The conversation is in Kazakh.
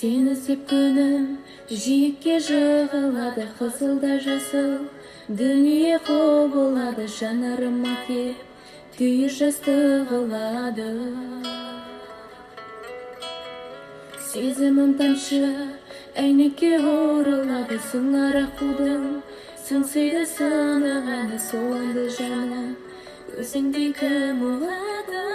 Сені іздеп күнім жиекке жығылады, қызыл да жасыл дүние құбылады, жанарыма кеп түйір жас тығылады. Сезімім тамшы әйнекке оралады, сыңар аққудың сыңсиды сынық әні, сол әнді жаным өзіңдей кім ұғады?